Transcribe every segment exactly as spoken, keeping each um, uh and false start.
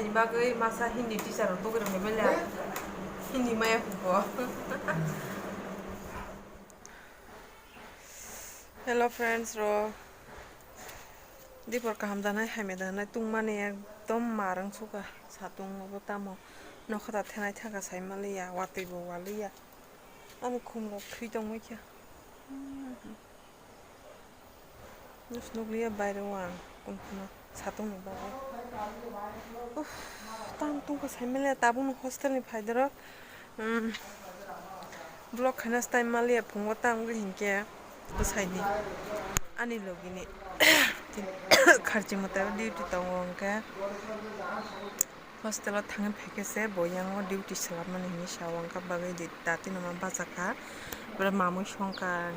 Bagwi masa Hindi teacher rok tugwi rwngwi manya. Hindi maya hugo. Hello friends rok. Dipor kaham danai, hamya danai, tungmani ekdom marwng suka. Satung obo tamo. Nokha da thenai thaka sai maliya, watwi bo waliya. Ani khum rok thwi tongwi khe. Nukliya baire o ang, kun kuno satung ni bagwi. Uff, tam tungkha sai maliya, tabuk no hostel ni phai dorok. Umm, vlog khaina style maliya, phungo tam wngkha hinkhe bwsai ni ani logi ni kharchi mwtai o duty tongo hinkhe. Hostel o thangwi phaikhe se bo yang o duty swlamani hinwi sa o, wngkha bagwi di dati no ma bachakha, bwrwi mamwi songkha.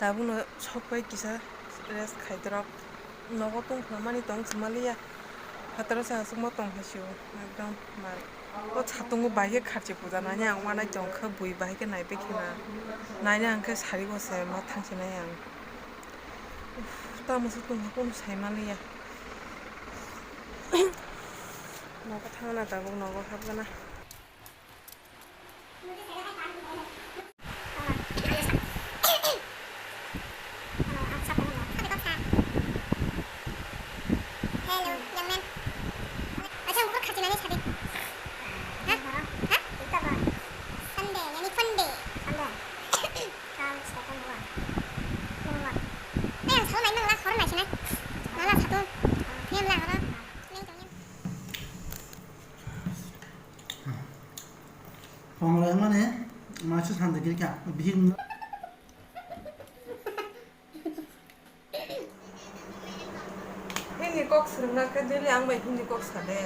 Tabukno sokbai kisa rest khai dorok, nogo tongphuru mani tong se maliya, phataro se aswkmo tong hai se o, ekdom mar. O satungo bai khe kharchi puja naina ang uanai tongkha, bui bai khe naibai khena, naina ang khe sari o se ma thang se nai ang. Tamo se tongkha, kunu sai manliya. Nogo thangna tabuk, nogo habgana. Hello, young man. Acha, umko khati nani sadi. Ha? Ha? Sunday, yani fun day. Sunday. Kal Saturday. Nai ang salo nai nang la hor nai sinai. Nala satu. Nai ang la hor. Nai tong yang. Phone lai mane, masa sande kiri ka, bihik. Hindi kok swrwngna khe daily ang bai Hindi kok sa de.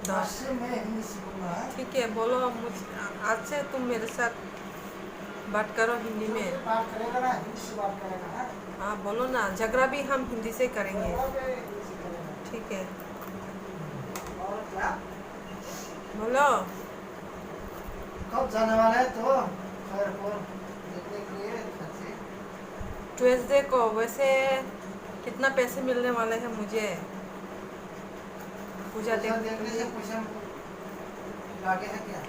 दस। ठीक है, बोलो, मुझे, आज से तुम मेरे साथ बात करो हिंदी में। हाँ, बोलो ना, झगड़ा भी हम हिंदी से करेंगे। ठीक है, बोलो। कब जाने वाला है तो? खैरपुर देखने के लिए। ट्यूसडे को। वैसे कितना पैसे मिलने वाले हैं मुझे पूजा पूजा देखने देखने के से लिए? पैसा लगे है क्या?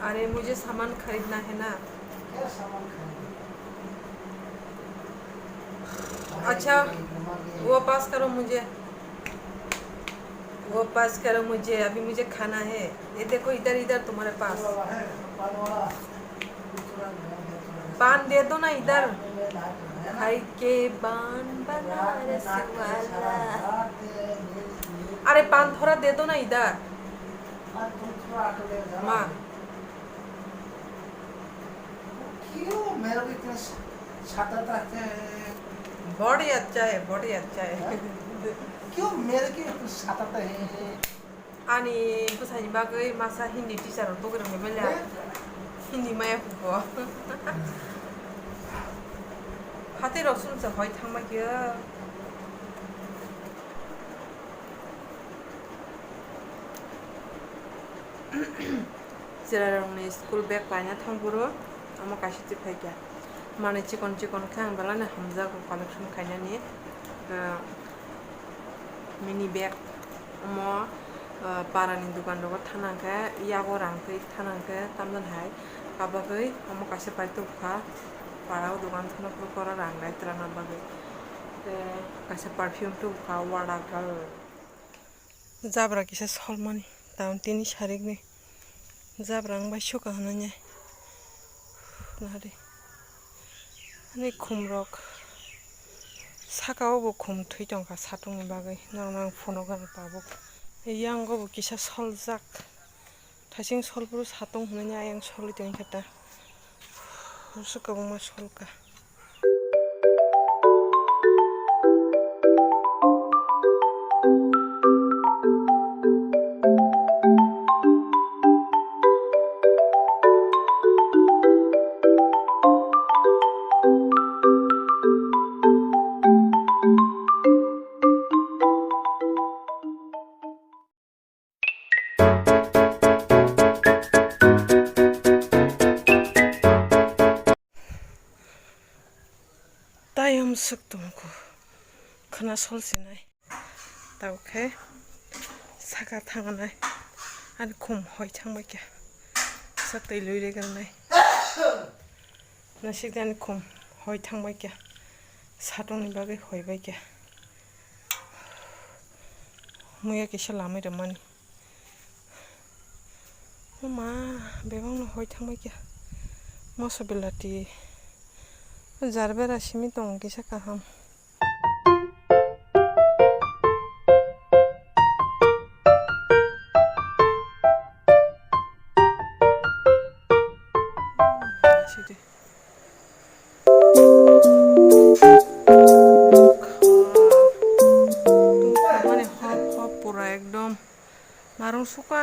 अरे, मुझे सामान खरीदना है ना। क्या सामान खरीदना? अच्छा, वो पास करो मुझे। वो पास करो मुझे, अभी मुझे खाना है। ये देखो इधर, इधर तुम्हारे पास। पान दे दो ना इधर। खाई के पान बनारस वाला। अरे पान थोड़ा दे दो ना इधर। माँ। क्यों मेरे को इतना स-, सताता है? बड़ी अच्छा है, बड़ी अच्छा है। हाँ? क्यों मेरे को इतना सताता है? Ani bwsaini bagwi masa Hindi teacher rok tugwi rwngwi manya. Eh? Hindi maya hugo. Hati rok sumsa hoi thangma khe. Chwrairokni school bag kaina thangphuru omo kaisa twi phaikha. Manwi chikon chikon khe ang belai no hamjago collection khainani. Ah, mini bag omo, ah, parani dogan rogo thana hwnkhe yago rang twi thana hwnkhe tamjani hai kabagwi omo kaisa pai tubukha. Parao dogan thana phuru kora rang rai twlana bagwi. Tei kaisa perfume tubukha Wadagal. Jabra kisa solmani, taun tini sarikni jabra wng bai suka hwnwi. Nari ani khumrok saka o bo khum thwi tongkha satungni bagwi, norok no ang phunugo ang tabuk. Yango bo kisa soljak. Thaising sol phuru satung hwnwi ayang solwi tongkha ta. Aswk kwbangma sol kha. Tayom swk tongkho. Khna sol sinai. Tao khe saka thangnai. Ani khum hoi thangbai khe. Sa twi lui regalnai. Nasik ani khum hoi thangbai khe. Satongni bagwi hoi bai khe. Muya kisa lamai rwmani. O ma, bebakno hoi thangbai khe. Moso belati. Jar bera simi tong kisa kaham. Mane hop hop pura ekdom. Marung suka